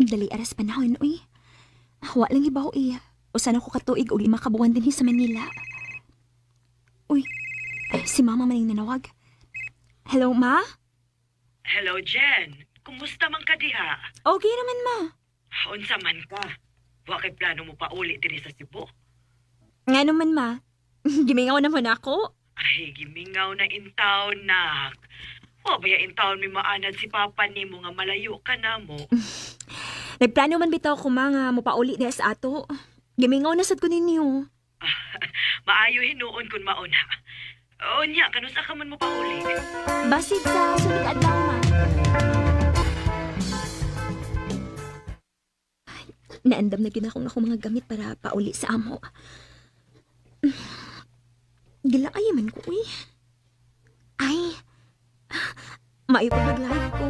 Dali aras panahon, uy. Wa lang hibaw eh. Usa na ko katuig og 5 ka buwan dinhi sa Manila. Uy, ay, si mama man yung nanawag. Hello, ma? Hello, Jen. Kumusta man ka diha? Okay naman, ma. Unsa man ka? Wa kay plano mo pauli diri sa Cebu? Nga naman, ma. Gimingaw naman ako. Ay, gimingaw na in town, nak. Wa baya in town may maanad si papa nimo nga malayo ka na mo. Nagplano man bitaw ko, ma, nga mopauli diha sa ato. Gimingaw na sad ko ninyo. Maayo hinuon kun mauna. Unya, kanusa ka man mo pauli? Basig sa sunod adlaw, ma. Ay, naandam na gid akong ako mga gamit para pauli sa amo. Gilaay man ko, uy. Ay, maayo pa mag-live ko.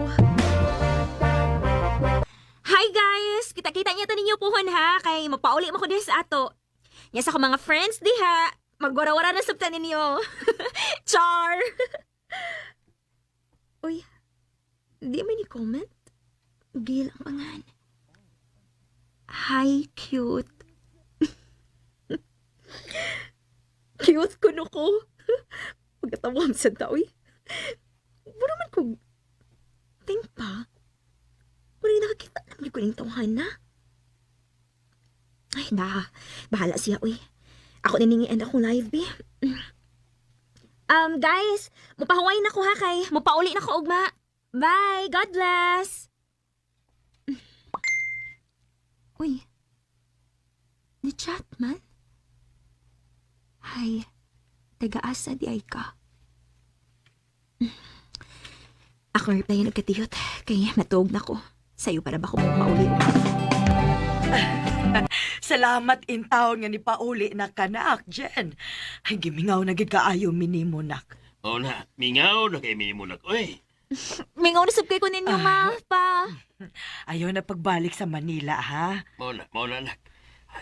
Hi guys! Kita-kita niya to ninyo puhon ha, kay mapauli mo ko diha sa ato. Nya sa akong mga friends diha, magwara-wara na sabta ninyo. Char! Uy, di man ni comment. Gail ang pangan. Hi, cute. Cute kuno ko. Pagkatawang sa tao, uy. Mura man ko. Ting pa. Mura yung nakakita naman ko ng tawhan na. Ay, na. Bahala siya, uy. Ako niningian akong live, be. Guys, mupahuway na ko ha kay. Mupauli na ko ugma. Bye! God bless! Uy. Ni chat man? Hay, taga-asa di ay ka. Ako reply nagkatiyot kay matuog na ko. Sa'yo para ba ko mauli? Salamat in town nga ni pauli na ka, nak, Jen. Ay, gimingaw na gid kaayo minimo, nak. O na, mingaw na kay minimulak, oy. Mingaw na sab kay ko ninyo, ma, pa. Ayaw na pagbalik sa Manila, ha? Mao na, anak.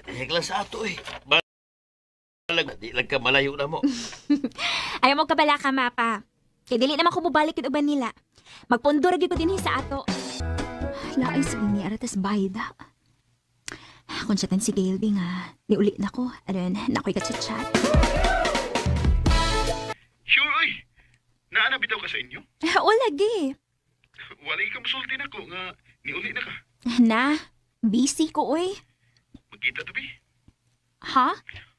Dihig lang sa ato, eh. Balag, di lang ka malayo na mo. Ayaw mo kabala ka, mapa. Kay dili naman ko mobalik id uban nila. Magpundo ra gyud ko dinhi sa ato. Laay sa ni aratas bayda. Kung siya tan si Gail Bing, ah, niuli na ko. Aron, nakoy ka-chat-chat. Sure, oy. Naana bitaw ka sa inyo? O lagi. Wala ka musulti na ko nga niuli na ka. Na, busy ko, oy. Magkita to bi. Ha?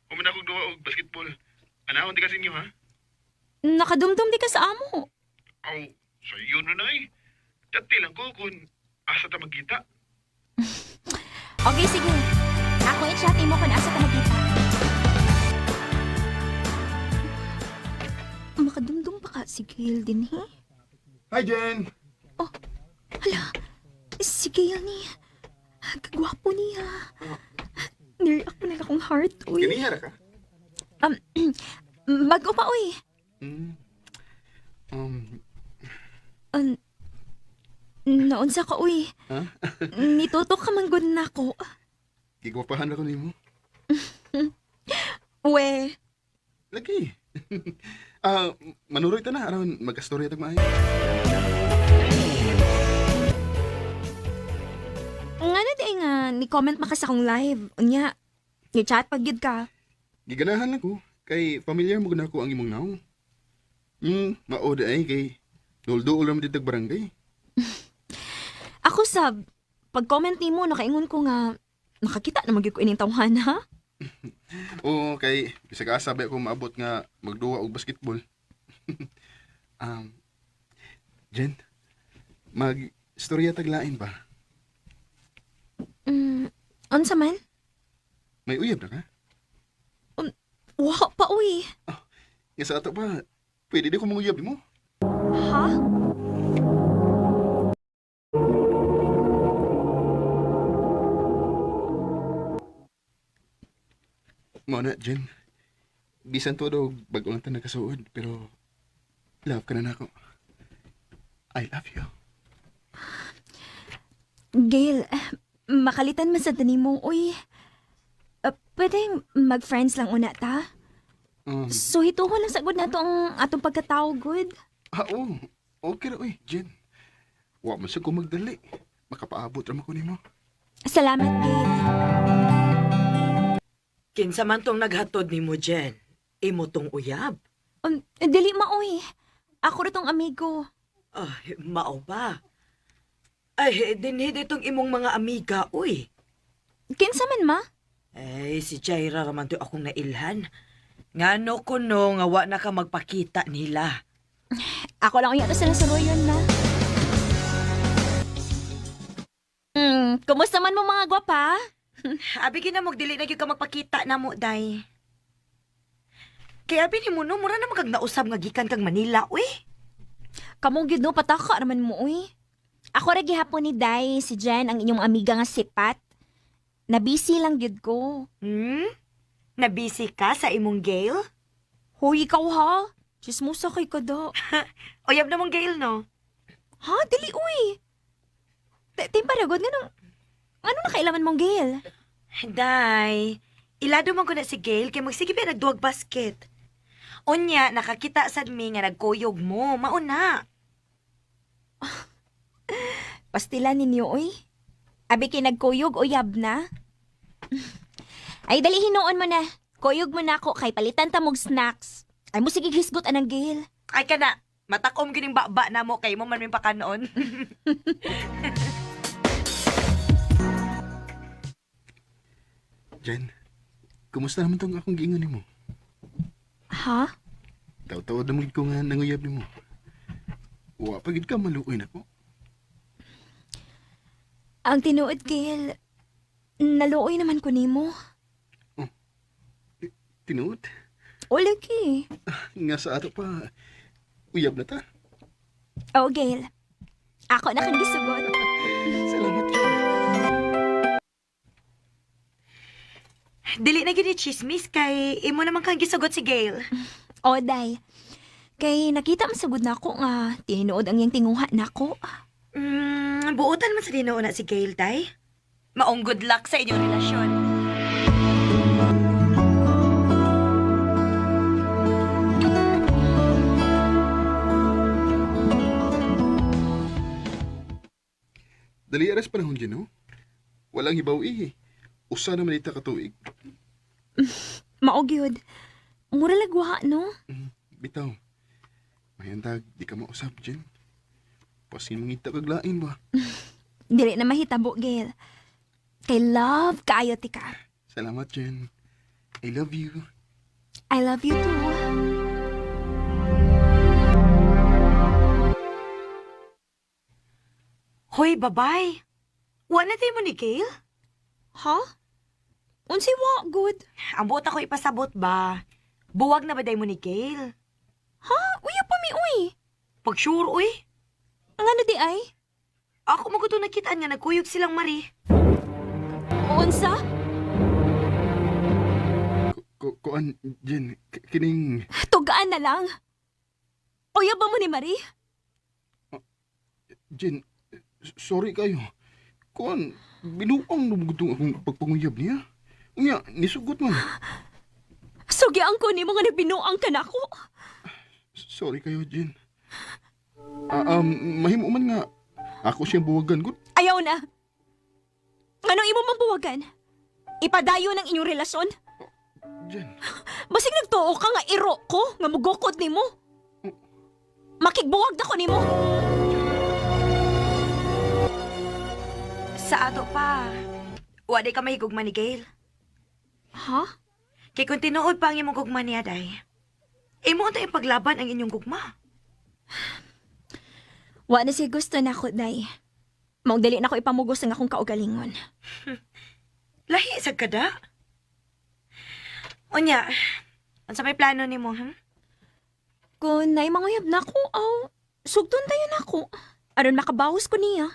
Human akong duwa og basketball. Anahon di ka sa inyo ha? Nakadumdum di ka sa amo. Aw, sa iyo na nay. Dati lang ko kung asa ta magkita. Okay, sige. Ako i-chat mo kung asa ka magkita. Makadumdum pa ka si Gail din, he? Hi, Jen. Hala, si Gail ni. Kagwapo niya. Nireact mo na akong heart, uy. Ganiha ra ka? Um, bago pa, uy. Mm. Um, Naunsa ka, uy. ha? Nitutok ka man gud nako. Gigwapahan ra ko nimo. We, Lagi. Ah, manuroy ta na aron magastorya tag maayo. nga na di nga, ni-comment maka sa akong live. Unya, ni-chat pag gyud ka. Giganahan lang ko kay familiar mo gud nako ang imong nawong. Mao di ay kay dulduol ra man ditag barangay. Ako sab, pag-comment nimo nakaingon ko nga, nakakita na magyud ko ining tawhan, ha? Oo, kay bisag asa ba ako maabot nga magduwa og basketball. um, Jen, mag istorya taglain ba? Unsa man? May uyab na ka? Wa pa, uy. Nga sa ato pa, pwede di ko manguyab nimo. Ha? Mao na, Jen. Bisan to daw bag-o lang ta nagkasuod, pero love ka na nako. I love you. Gail, makalitan man sa nimo, uy. Pwedeng mag-friends lang una ta? So, hituhon lang sagod na to ang atong pagkatao, good? Ah, oo. Okay ra, uy, Jen. Wa man sa ko magdali. Makapaabot ra man ko nimo. Salamat, Gail. Kinsa man tong naghatod nimo, Jen? Imo tong uyab. Dili maoy. Ako ra tong amigo. Ay, mao ba? Ay, dinhi ditong imong mga amiga, uy. Kinsa man ma? Ay, si Jaira raman to akong nailhan. Ngano kuno nga wa na ka magpakita nila. Ako lang uya to sila sa Royon na. Kumusta man mo mga gwapa? Abi gina mo dili na gyud ka magpakita namo, day. Kay abi nimo no, mura na kag nausab nga gikan kag Manila, uy. Kamo gyud no pataka raman mo uy. Ako ra gihapon ni Day, si Jen ang inyong amiga nga sipat. Nabisi lang gyud ko. Nabisi ka sa imong Gail? Hoy ikaw ha. Chismosa kay ka da. Uyab na mong Gail, no? Ha, dili uy. Timparagod nga nung ano na kailangan mong Gail? Day, ilado man ko na si Gail kay magsige pa nagduwag basket. Unya, nakakita sad mi nga nagkuyog mo, mauna. Pastila ninyo uy. Abi kay nagkuyog uyab na. Ay dali hinuon mo na. Kuyog mo na ako kay palitan ta mog snacks. Ay mo sige hisgot anang Gail. Ay kana, matakom gining baba na mo kay mo man min pakanoon. Jen, kumusta naman tong akong giingon nimo? Ha? Taw-tawad naman ko nga nanguyab nimo. Wa pa gid ka maluoy nako. Ang tinuod Gail, naluoy naman ko nimo. Tinuod? O lagi. Nga sa ato pa uyab na ta. Oh, Gail. Ako na kang gisugot. Salamat, Jen. Dili na gini chismis kay imo naman kang gisugot si Gail. O, day. Kay nakita man sagud na ako nga tinuod ang iyang tinguha nako. Buotan man sa dinoo na si Gail, day. Maong good luck sa inyong relasyon. Dali aras panahon Jen, no? Walang hibaw eh. Usa naman ita ka tuig. Mao gyud. Mura lagwa no. Bitaw. Mayantag, di ka mausap, Jen. Pasin mangita kag lain ba? Dili na mahitabo, Gail. Kay love kaayo ti ka. Salamat, Jen. I love you. I love you too. Hoy, babay. Wa na tayo mo ni Gail? Ha? Unsay wa good? Ang buot ako ipasabot ba? Buwag na ba day mo ni Gail? Ha? Uya pa mi uy. Pag sure, uy. Ang ano di ay? Ako mo gusto nakitaan nga nagkuyog silang Mari. Unsa? Kuan, Jen, kining... Tugaan na lang. Uya ba mo ni Marie? Jen, sorry kayo. Kuan, binuang lumugtong akong pagpanguyab niya. Unya, nisugot man. Sugian ko nimo nga nagbinuang ka nako. Sorry kayo, Jen. Mahimo man nga. Ako siyang buwagan ko. Ayaw na. Anong imo mang buwagan? Ipadayo ng inyong relasyon? Jen, Basig nagtuo ka nga iro ko, nga mugukod nimo. Makigbuwag na ko nimo. Sa ato pa. Wa day ka mahigugma ni Gail. Ha? Kay kung tinuod pa ang imong gugma niya, day. Imo ang ipaglaban ang inyong gugma. Wa na siya gusto na ako, day. Maong dali na ko ipamugos ang akong kaugalingon. Lahi sa kada. Unya, unsa may plano nimo, hmm? Kung na'y manguyab na ko, aw, sugton tayo na ako. Aron makabawas ko niya.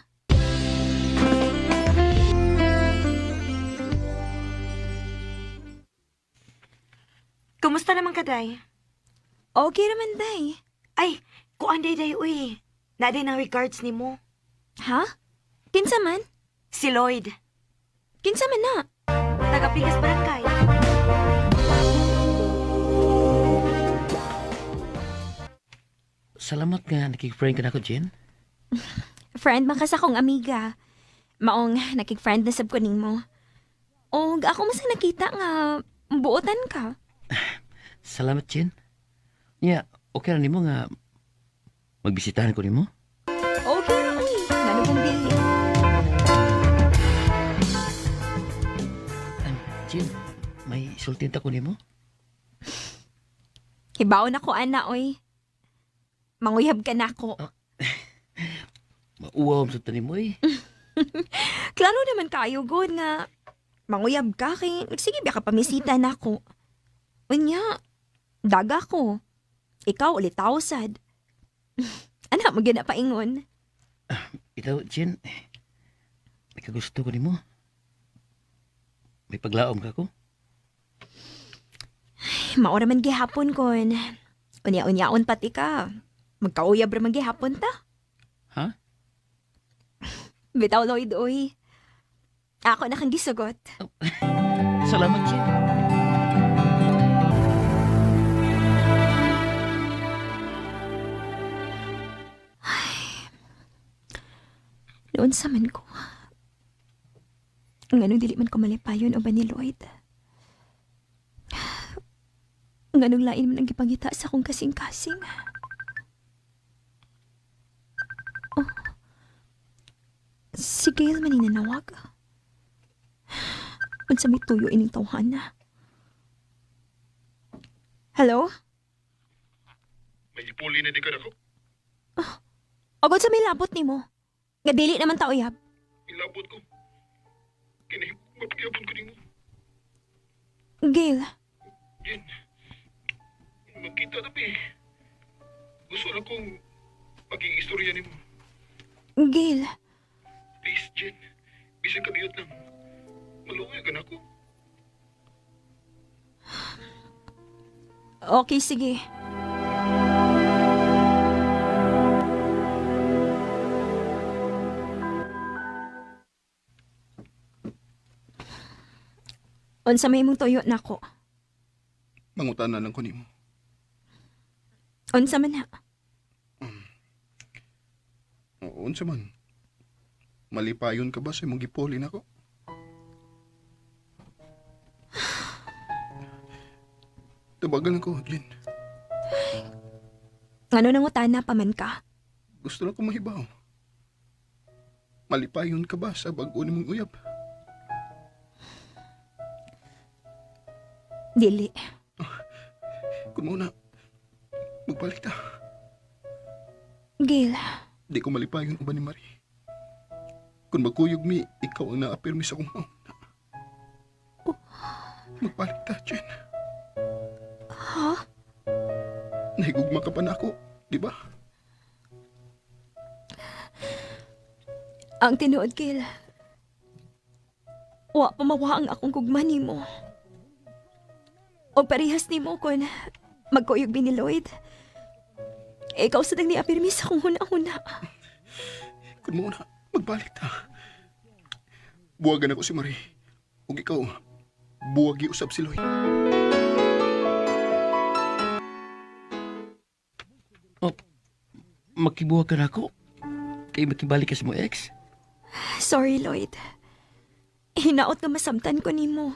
Kumusta naman ka, day? Okay naman, day. Ay, kuan day day uy. Na day ng regards nimo. Ha? Kinsa man? Si Lloyd, Kinsa man na? taga Pigas Barangay. Salamat nga nakik-friend ka na ako, Jen. Friend man ka sa akong amiga. Maong nakig-friend na sab ko nimo. Og ako mas nakita nga buotan ka. Salamat, Jen. Nya, okay ra nimo nga magbisitahan ko nimo? Okay ra oy. Ngano kung dili? Jen, may sultin ta ko nimo? Hibaon ako ana oy. Manguyab ka na ako. Mauwaw sa nimo eh. Klaro naman kayo god nga manguyab ka kay nagsige ba ka pamisita nako. Unya, daga ko. Ikaw ulit sad. Ana mo gyud na paingon. Ikaw, Jen, may kagusto ko nimo. May paglaom ka ko? Maura man gihapon kon. Unya-unyaon pati ka. Magkauyab ra man gihapon ta. Ha? Bitaw Lloyd oy. Ako na kang gisugot. Salamat, Jen. Noon sa man ko. Nganong dili man ko malipayon uban ni Lloyd. Nganong lain man ang gipangita sa akong kasing-kasing. Oh. Si Gail man ang nanawag. Unsa may tuyo ining tawhana. Hello? May ipuli na di ka nako. Agod sa may labot nimo. Nga dili naman ta uyab. Ilabot ko. Kini, mapagyapon ko nimo. Gail, Jen, magkita na bi. Gusto lang kong maging istorya nimo. Gail. Please, Jen. Bisag kabiyot lang. Maluoy ka na ako. Okay, sige. Unsa may imong tuyo nako? Mangutana lang ko nimo. Unsa man na? Oo, unsa man. Malipayon ka ba sa imong gipuli nako? Tabagan ko, Jen. Ngano nangutana pa man ka? Gusto lang ko mahibaw. Malipayon ka ba sa bag-o nimong uyab? Dili. Kung muna, magbalik ta. Gail, Di ko malipayon uban ni Marie. Kung magkuyog mi, ikaw ang naapirmi sa akong mauna. Magbalik ta, Jen. ha? Nahigugma ka pa na ako, di ba? Ang tinuod, Gail. Wa pa mawa ang akong gugma nimo. O parehas nimo kun magkuyog mi ni Lloyd. Ikaw sa ni apirmi sa akong huna-huna. Kung muna, magbalik ta. Buwagan ako si Marie. Ug ikaw, buwagi usab si Lloyd. Oh, makibuha ka na ako? Kay makibalik ka sa mo ex? Sorry, Lloyd. Hinaot nga masamtan ko nimo.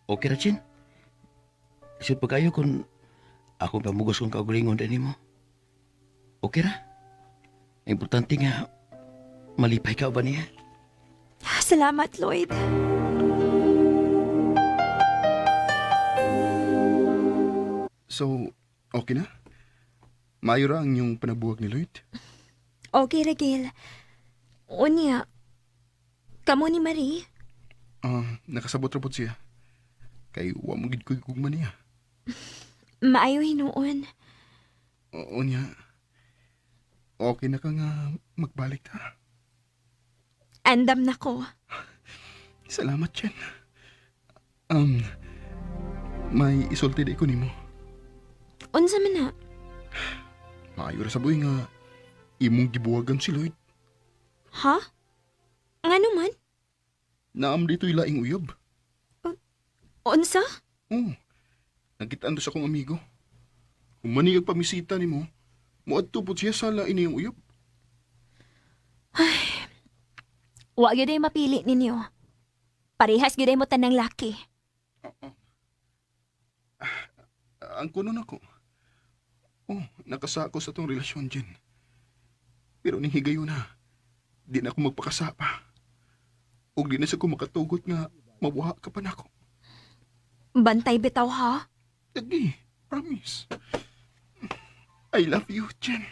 Okay ra, Jen. Isod pa kayo kung ako pamugos kong kaugalingon din nimo. Okay ra. Ang importante nga, malipay ka ba niya? Salamat, Lloyd. So, okay na? Maayo ra ang inyong panabuwag ni Lloyd? Okay, Regil. Unya, kamo ni Marie? Ah, nakasabot ra pod siya. Kay wa mo gid ko'y gugma niya. Maayo hinuon. Oo niya. Okay na ka nga magbalik ta. Andam na ko. Salamat, Jen. Um, may isulti di ko nimo. Unsa man na? Maayo ra sa buhi nga imong gibuwagan si Lloyd. Ha? Ngano man? Naam dito'y laing uyab. Unsa? Oo. Nakitaan do sa akong amigo. Kung manig ang pamisita nimo, muadto pod siya sa lain niyang uyab. Ay, wa gyud ay mapili ninyo. Parehas gyud ay mo tanang laki. Ang kuno nako. Oh, nakasako sa tong relasyon, Jen. Pero ning higayon na, di na ako magpakasapa. Ug di na sa ko makatugot nga mabuha ka pa nako. Bantay bitaw ha. Lagi, promise. I love you, Jen.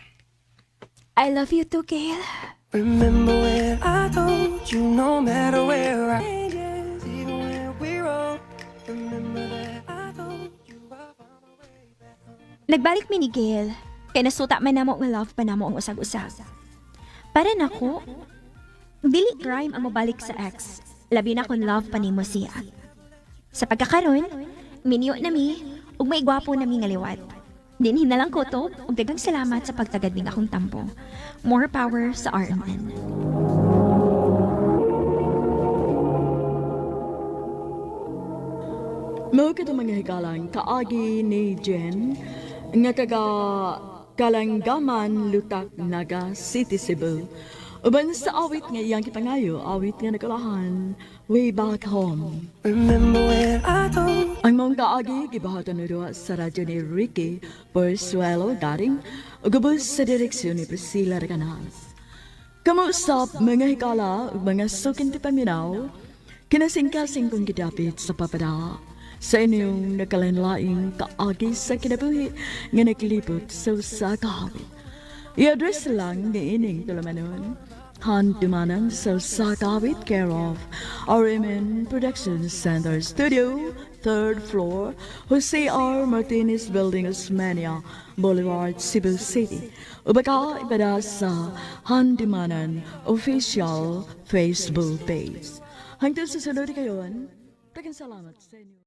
I love you too, Gail. Remember when I told you no matter where I changes, even when we're wrong. Remember that I told you I found my way back home. Nagbalik mi ni Gail. Kay nasuta man namo nga love pa namo ang usag-usa. Para nako, dili crime ang mobalik sa ex. Labi na kung love pa nimo siya. Sa pagkakaron, minyo na mi ug may gwapo na mi nga liwat. Dinhi na lang kutob ug daghang salamat sa pagtagad ning akong tampo. More power sa RMN. Mao kato mga higalang kaagi ni Jen nga taga Kalanggaman, Lutak, Naga City, Cebu. Uban sa awit nga iyang gipangayo, awit nga nagkulahan, Way Back Home. Remember when I told Ang mong kaagi, gibahatan na duha sa radyo ni Ricky Porsuelo Garing, ug ubos sa direksyon ni Priscilla Recanas. Kamuusap mga hikala ug mga sukin ti paminaw, kinasingkasing kong gidapit sa papada sa inyong nakalanlaing kaagi sa kinabuhi nga naglibot sa usa ka awit. I-address lang ni ining tulumanon. Handumanan sa usa ka awit, care of RMN Production Center Studio, third floor, Jose R. Martinez Building, Osmeña Boulevard, Cebu City. Ubaka ipada sa Handumanan official Facebook page. Hangtod sa sunod kayon, daghang salamat sa inyo.